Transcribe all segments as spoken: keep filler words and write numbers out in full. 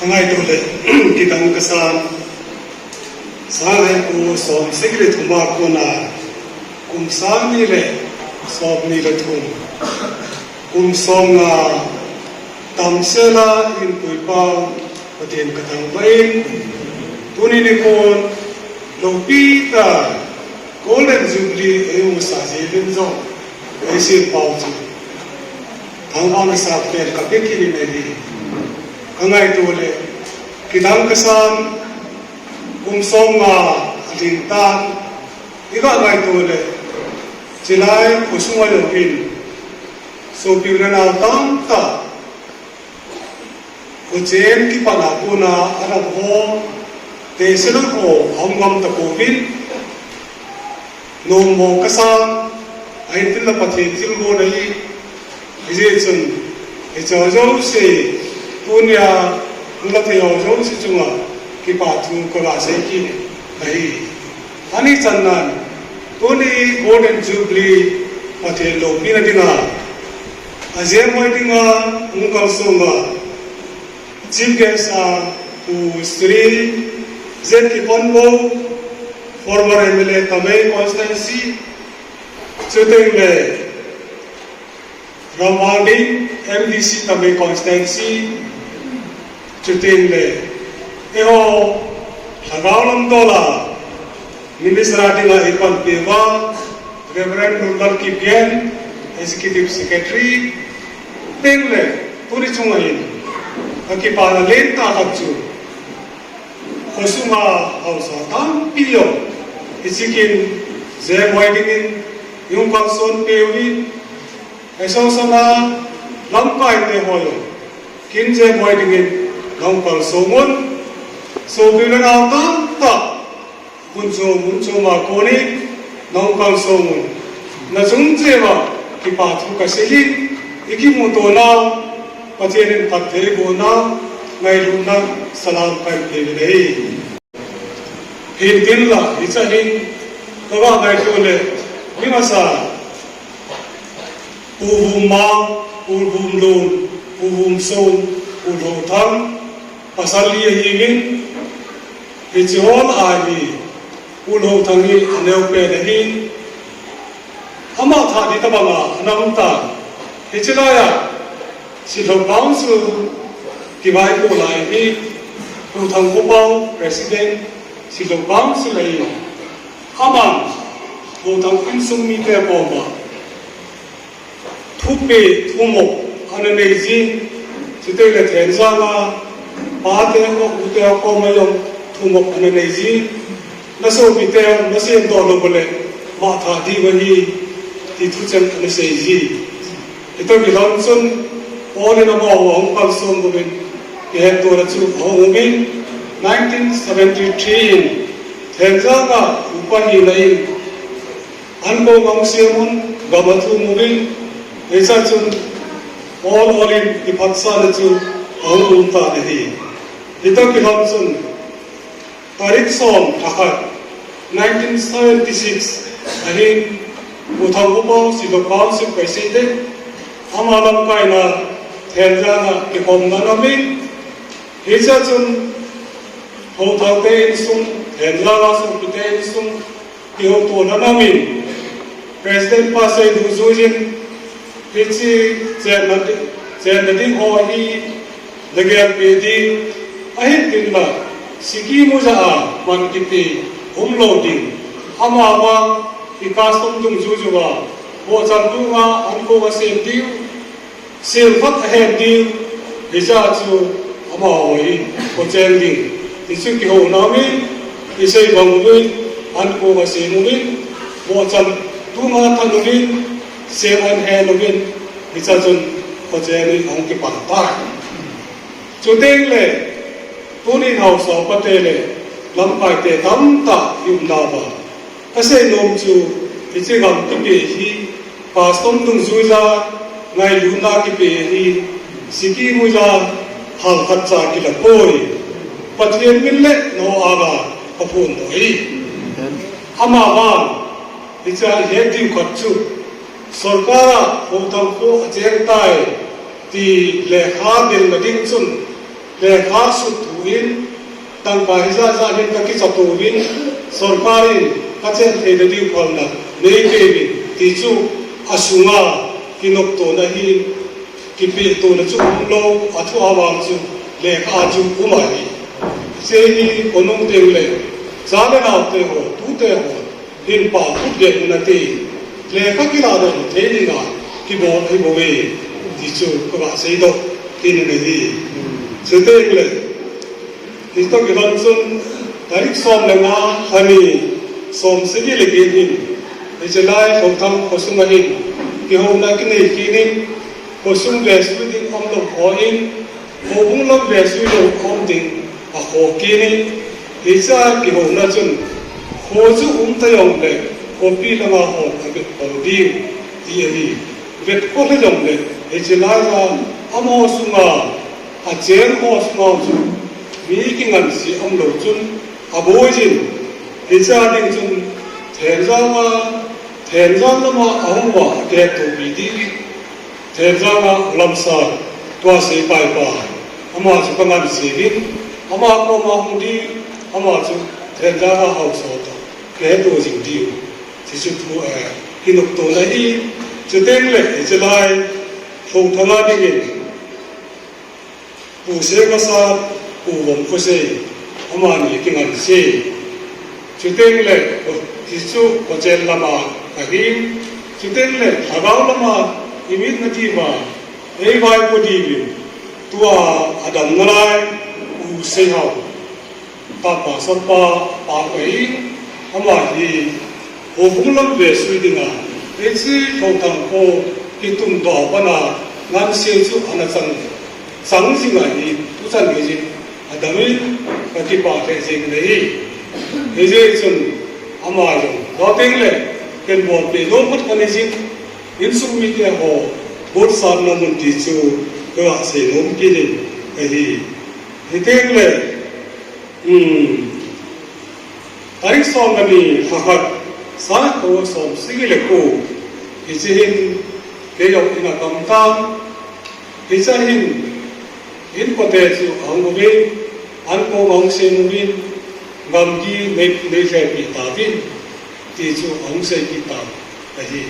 Ngaito le, kidang kasan, sang hai kum som sagi le thum a kona, kum sang ni le som ni le thum, kum som nga tamsela in puipau Pathen kathangvah in, tuni nikho loupi tah Golden Jubilee eimusah jeh in jong, eisilpau chu thangvahna sap pen kape kit in ahi. Kangaito le, kidang kasan, kum som nga alhin tan, iga ngaito le, chulai khosunga jouvin, sopi le nao tamtah, khochen kipat a kona, alam ho, tehse lang ho, aum ngam tapouvin, nommo kasan, ahin tin la Pathen thilgon ahi, hijeh chun, hiche jouse, tunia, hung la thei ho jouse chunga, kipa thu kaga sei kit ahi. Ani channan, tuni Golden Jubilee Pathen loupina dinga, ajemhoi dinga, hung kalsong a, Chief Guest a, Pu Shri Z Kiphonbou, former M L A Tamei Constituency, chuteng le, Ramwalding, M D C Tamei Constituency, chuteng le, eiho, Lhagao lam dola, Minister a dinga eipanpi uva, Reverend Nunlal Kipgen, Executive Secretary, teng le, tuni chunga hin, kakipana lentah khat chu, khosunga haosa tampi jong, hiche kin, jemhoi dingin, hung kalson peh uvin, Eisosona lamkaite ho jong, kin jemhoi dingin, nahung kalsong un, sopi le nao tamtah, mun chom, mun chom a konin, nahung kalsong un, nachung cheh uva, kipa thu kasei in, ikimuto nau, Pathen in phatthei eiboh nau, ngailutna salam kahin pe uvin ahi. Hintin la, hiche hin, kaga ngaito le, mi masa, Pu Vumang, Pu Vumlun, Pu Vumson, Pu Lhothang, pasal li ahiuvin, hiche hon ahi, Pu Lhothang hi aneo pen ahin, ama thah ding tabanga ana um tan, hiche laiya, Silhou Council kivaipoh lai hi, Pu Thangkhopao, President, Silhou Council ahi. Aman, Pu Thang insung mite koma thupeh, thumop ana nei jin, chuteng le Thenjang a, pate ho, ute ho koma jong thumop ana nei jin, nasopite, nasemdoh lou uleh, matha diu ahi, ti thucheng ana sei jin. Hitoh kilhon chun, Paul in amaho ahung kalsong uvin, kihettohna chu ahung umin, nineteen seventy-three in, Thenjang a upa hina in, ankong ahung sem un, gam athum uvin, hichea chun, Paul Paul in kiphatsahna chu ahung um tan ahi. Hitoh kilhon chun, Tarik som lha khat, nineteen seventy-six, ahin, Pu Thangkhopao, Silhou Council President, ama lamkaina Thenjang a kikhopna ana umin, hichea chun, Houthangte insung, Thenjang a sopite insung, kihoutohna ana umin, President pa sei dungjuiyin, hiche chenna di-, chenna ding ho hi, nagelpeh ding, ahin tin la, sikimu ja a man kipe umlou ding, amavang, i custom dungjuiya, bohchal tunga, ankong asem diu, Sel khat ahen diu, hichea chu amaho hi, khochen ding. Ti chu kihouna umin, isei bang uvin, ankong asem uvin, bohchal tunga athan uvin, sel ahin hen uvin, hichea chun khochen in ahung kipan tai. Chuteng le, tunin haosa upate le, lamkaite tamtah i umnauva. Kasei nom chu, hiche gam kipe hi, custom dungjuiya, ngailutna kipe hi, sikimuya, halkhat cha kila poi. Pathen min le nao anga kaphondoh e. Amavang, hichea ihet diu khat chu, sorkar a Houthang kho acheng tai, ti lekha delna ding chun, Lekha sut thu in, tangka hijat jat hin kakichatouvin, sorkar in kachen theina diu phalna neipeuvin, ti chu asunga kinoptona hi, kipehtona chu umlou, athu a vang chu lekha a chu um ahi. Hiche hi khonung teng le, cha le naote ho, tute ho, hin pao phut deh un ati. Lekha kilah doh thei dinga kibol ahibouve, ti chu kaga seidoh kit in ahi. Chuteng le, hitoh kilhon chun, tarik som le nga, lha ni, som sagi le get hin, hiche lai Lhothang khosunga hin, kihouna kinei kit in, khosung vesui ding umlou hon, houbung lam vesui lou um ding akhoh kit in, hiche a kihouna chun, kho chu umta jongle, khopi langa hon avetkhol diu, ti ahi. Vetkol hijongle, hiche laiya, amaho sunga achen ho sunga chu mi kingansea umlou chun, aboiyin, hiche a ding chun, Thenjang a, Thenjang lama ahung uva akitopi ding, Thenjang a Lamsat, tua seipaipa, ama chu kanganseuvin, ama koma hung ding, ama chu Thenjang a haosa toh kaheto jing diu, ti chu thu, eh, kinoptona ahi. Chuteng le, hiche lai, Lhothang a dingin, Pu Sengkhosa, Pu Vomkhosei, amani kinganse. Chuteng le, hichu Khochen lama ahin, chuteng le, lhagao lama imitna diuva eivaipo diuvin, tua adam nalai, Pu Seihao, tapa sapa, pa ahin, ama hi houbung lam vesui dinga, hiche Lhothang kho kitundoh a pat a ngansea chu ana chang, chang jing ahi, tuchan geiyin adamin kakipah lheh jengin ahi. Hijeh chun ama jong, lhoteng le, ken bolpeh nom khat kanei jin, insung mite ho, bolsatna mun ti chu kaga seinom kit in ahi. Hiteng le, Hmm. Tarik som le ni, lha khat, sangkhat som sagi le ko, hiche hin, kei jong ina kamtan, hiche hin, inkote chu ahung uvin, ankoma ahung sem uvin, gamgi nei, neilhepeh tauvin, ti chu ahung seipeh tan ahi.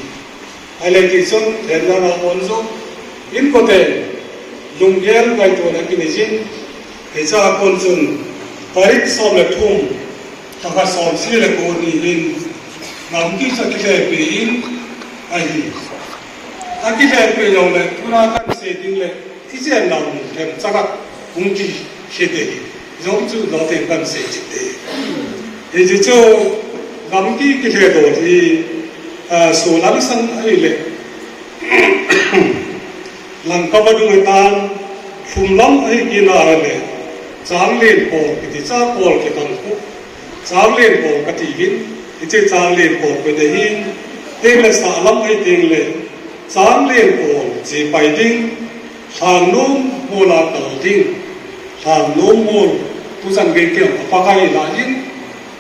Ahile tichun, Thenjang a kon jong, inkote, lunggel ngaitona kinei jin, hiche a kon chun, tarik som le thum, lha khat som sagi le ko ni hin, gamgi chu akilhepeh in ahi. Akilhepeh jongle, tuna kahin sei ding le, ichen nau mun themcha khat hung kilhete hi, jong chu lhoteng kahin sei chite. Hiche chu gamgi kilhedoh hi, ah, solam sang ahile, Langkava dung hitan, lhumlam ahi kit na ahile, Changlen kol kiti cha kol kikang khu, Changlen kol katiuvin, hiche Changlen kol kiti hin, tengle sahlam ahi tengle, Changlen kol chepai ding, Lhangnom mol a kal ding, Lhangnom mol, tuchan gei kei a Pakai lah in,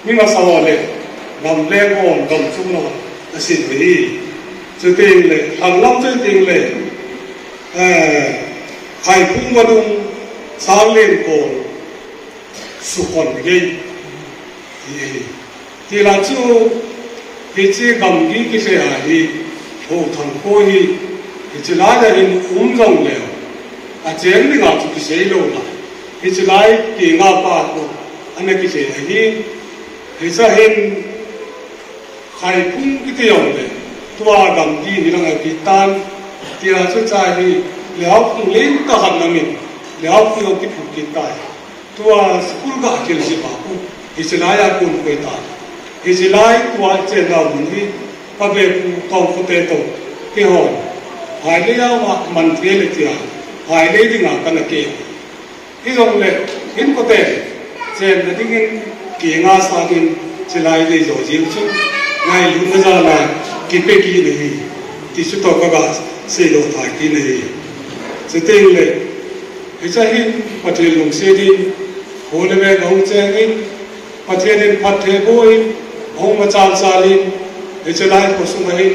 mi masa ho le, gamleng hon, gamchung ho, asin u ahi. Chuteng le, lhanglam chuteng le, eh, Khaiphung vadung, Changlen kol, sukhon gei, ti ahi. Tila chu, hiche gamgi kilhe a hi, Lhothang kho hi, hiche laiya hin um jongleu, acheng dinga chu kisei lou la. Hiche lai kenga pa khu, ana kilhe ahi, hiche hin, Khaiphung kiti jongle, tua gamgi ni lang ahi tan, tila chu cha hi, Leihaophung lentah khat namin, Leihaophung jong kiphu kit tai. Tua school ga kil jeh a khu, hiche laiya kon koi tan. Hiche lai tua chen nau mun hi, kabepu Tongkhote toh, keihon, Hailei a man thei le tia, Hailei dinga kana ke. Hijongle, inkote, chenna dingin, kenga sangin, hiche lai deijo jeng chu, ngailutna jal a, kipe kit in ahi, ti chu toh kaga seidoh thei kit in ahi. Chuteng le, hiche hin Pathen lungset in, kho le veng ahung cheng in, Pathen in phatthei boh in, ahung machal chal in, hiche lai khosung a hin,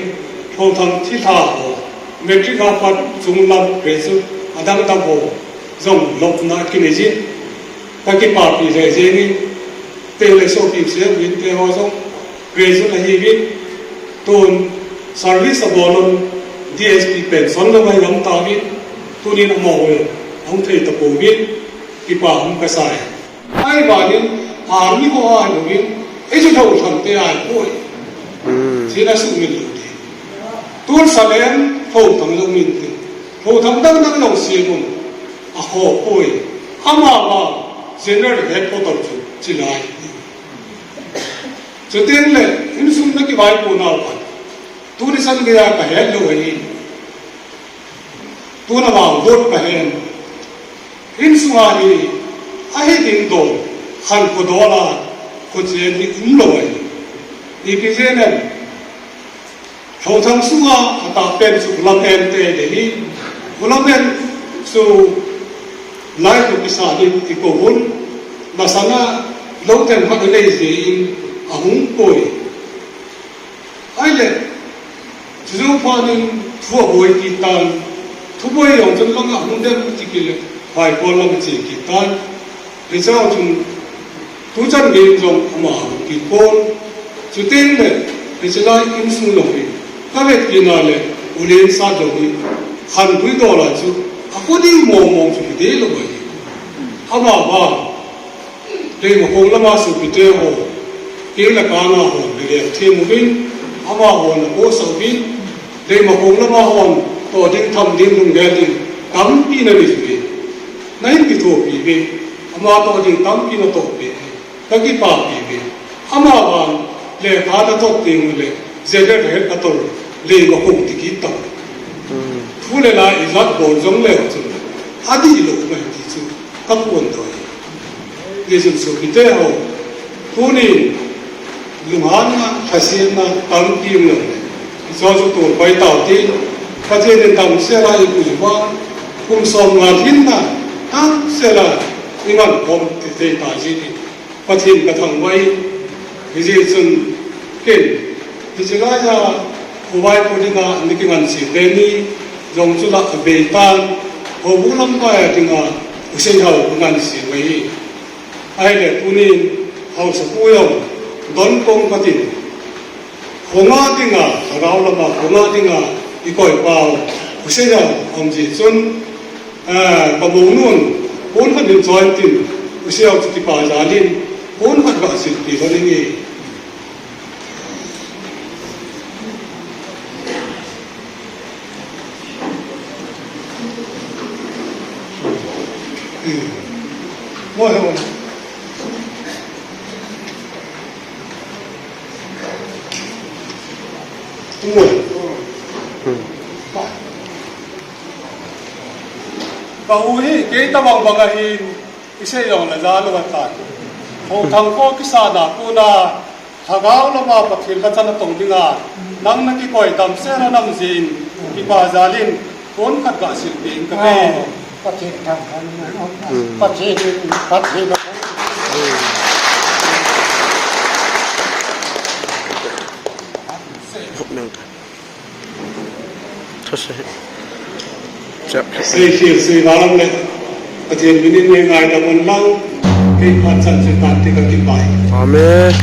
Lhothang thilha ho, matric a pat chunglam graduate, adang dang ho, Jong lopna kinei jin, ka kipapi lheh jengin, teng le sopi sel uvin, teng ho jong graduate ahiuvin, tun service abol un, D S P pension lou ahi um tauvin, tunin amaho ahung thei tapouvin, kipa hum kasai. Ahivangin, army ho ahilouvin, eichu lhou thang te ahipoi. Hmm. China sumil lou ding. Tun Salem lhou thang lou min te. Lhou thang dang dang lou si uvin. Akhoh poi. Amavang General Headquarter chu chilai. Chuteng le, insung na kivaipo nau khat. Tuni chan geiya kahet lou ahi. Tun amavang vote kahen. Insunga hi, ahi ding dol, khankho dol a, khochen hi umlou ahi. Ipi jeh inem. Lhou thang sunga atahpen chu Khulam En te ahi. Khulam En chu lai lhung kisa in ikou un, masanga lou themkhat anei jeh in ahung poi. Ahile, chujou phat in thu aboi kit tan, thu boi jong chun langa hung dem ti kit le, Phaikol langa che kit tan. Hichea chun, tuchan gei jong ama hung kit pon. Chuteng le, hiche lai insung jong hi, kavet kit na le, u Lensat jong hi, khanpui dol a chu, akhoh ding mong mong chu hiding lou ahi. Amavang, Leimakhong lama sopite ho, kei le kanga hon, nagel them uvin, amahon aposah uvin, Leimakhong lama hon, toh ding tham ding lunggel ding, tampi nanei uvin. Nahin kithopi uve, ama toh ding tampi natoh peh uve, kakipapi uve. Amavang, lekha nathot teng ule, General Headquarter, Leimakhong ti kit tau. Hmm. Thu le la ijat bol jong leu chun, adih lou mai ti chu, kaphondoh e. Hijeh chun sopite ho, tunin, lunghanna, lhasetna, tampi um lou. Hicheho chu tolpai tau tin, Pathen in damsel a eipui uva, kum somnga lhinna, damsel a, iman khom thei tei tau jeh in. Pathen kathangvah in, hijeh chun ken, hiche laiya, khovaipo dinga, ana kingansei teni, jong chu la abeitan, houbung lamkai dinga, U Seihao kangansei uve. Ahile tunin, haosapu jong, don kong katin, khonga dinga, lhagao lama, khonga dinga, ikoipau, U Seihao, aum jeh chun, Ah, kamounun, pon khat in choi tin, U Seihao chu kipa jal in, pon khat gasilpi lhon inge. Hmm. Mo he mo. Mo. Hmm. Ka u hi, kei tabang bang ahin, isei jong le jalou ahitai. Houthang kho kisana kona, lhagao lama Pathen lhacha natong dinga, nang nakikoi damsel a nam jeh in, kipa jal in, pon khat gasilpi in kave. Pathen thangvah in, Pathen, Pathen. Those. Chap. Seikhel, seivalam le. Pathen minin ngaidam un lang. Kei phat chan chu tan ti kakipa e. Amen.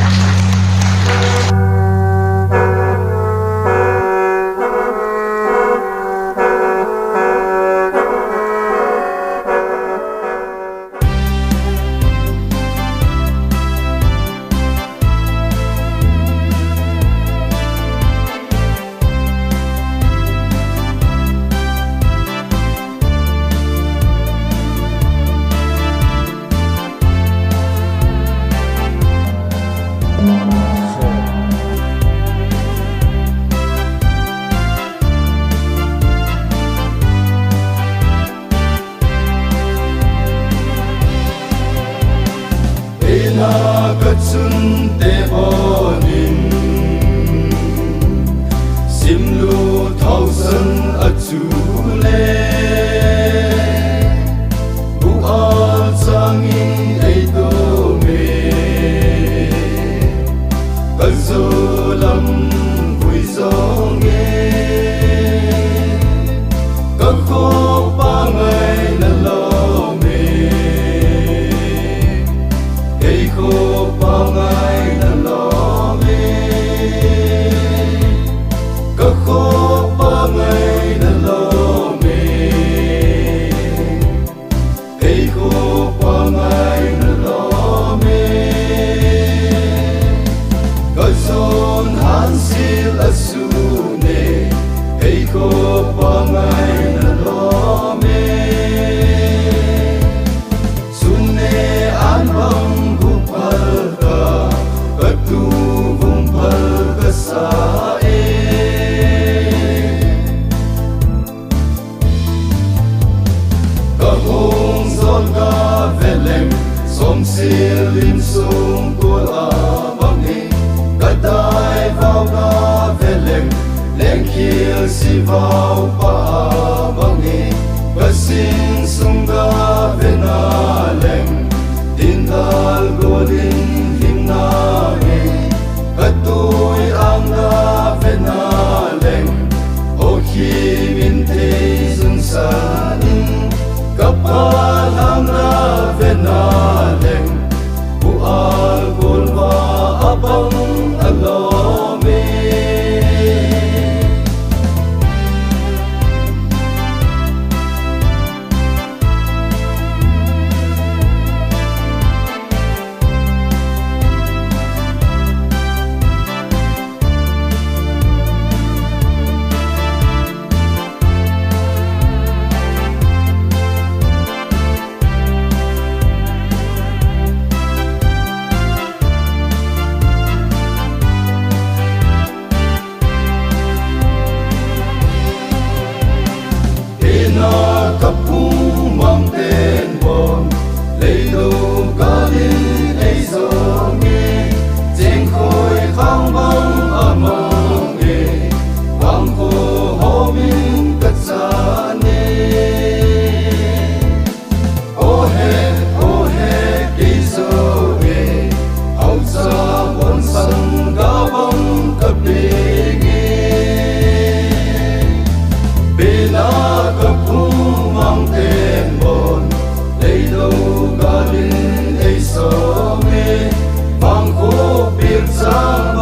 Eina kachun te honin simlu thousand achule, bu achangin eidome, kajolam vui jonge, kakhopa ngaina lou. Ko pa ngai na lom e. Ka jon hansil a sun e, ei ko pa ngai na lom e. Sun e an bang gup phal ta, ka tu vum phal ka sa e. Ka hung jol ka ve leng, somsil in sung kul a bang hi. Ka dai vau ka ve leng, lengkhil si vau pa a bang hi. Ka sin sung ka ve na leng, tin dal gol in hing na nge. Ka tui ang ka ve na leng, o khi min thei zung sa in, ka pa lang ka ve na leng, bu al kul va a bang a lom e. Hina ka phung mang ten bon, leilou ka din ei zong e, cheng khoi khang bang a mang e, bang ko ho min ka chan e. O he, o he, kei zo e, hausa bon sang ka bang ka pe nge. Pela ka phung mang ten bon, leilou ka din ei som e, bang ko pil sang